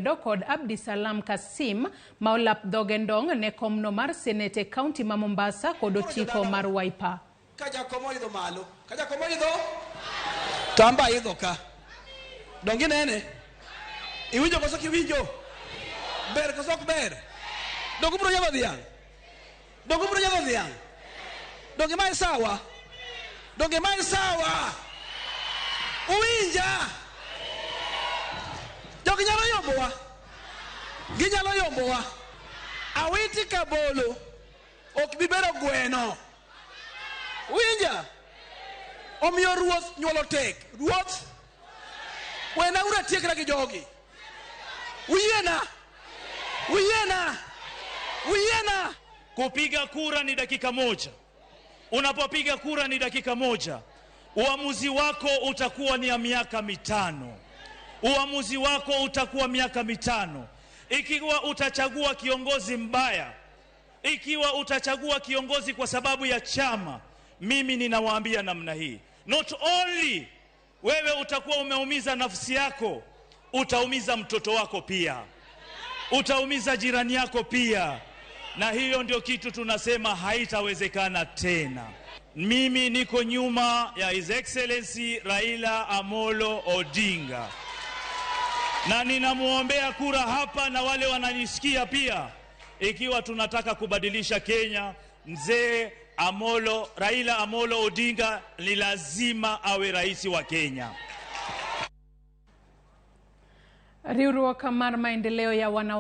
Kod Abdisalam Kasim ma olap dhoge ndong' ne komno mar senate e kaunti ma Mombasa kod otiko mar Wiper. Ka jakom oidho malo, ka jakom oidho, to an be aidho ka. Donge inene? Iwinjo koso kiwinjo? Ber koso ok ber? Donge ubiro nyadho dhiang'? Donge ubiro nyadho dhiang'? Donge mae sawa? Donge mae sawa? Uwinja? Jogi nyalo yombowa. Ginyalo yombowa. Awiti kabolo ok bi bedo gweno. Winja? Omiyo ruoth nyuolo tek. Ruoth, wena uru atiekra gi jogi. Uyiena? Uyiena? Uyiena? Kupiga kura ni dakika moja. Unapopiga kura ni dakika moja. Uamuzi wako utakuwa ni ya miaka 5. Uamuzi wako utakuwa miaka 5. Ikiwa utachagua kiongozi mbaya, ikiwa utachagua kiongozi kwa sababu ya chama, mimi ninawaambia namna hii, not only wewe utakuwa umeumiza nafsi yako, utaumiza mtoto wako pia, utaumiza jirani yako pia. Na hiyo ndio kitu tunasema haitawezekana tena. Mimi niko nyuma ya His Excellency Raila Amolo Odinga, na ninamuombea kura hapa na wale wananisikia pia. Ikiwa tunataka kubadilisha Kenya, mzee Raila Amolo Odinga ni lazima awe rais wa Kenya. Riwruok mar maendeleo ya wana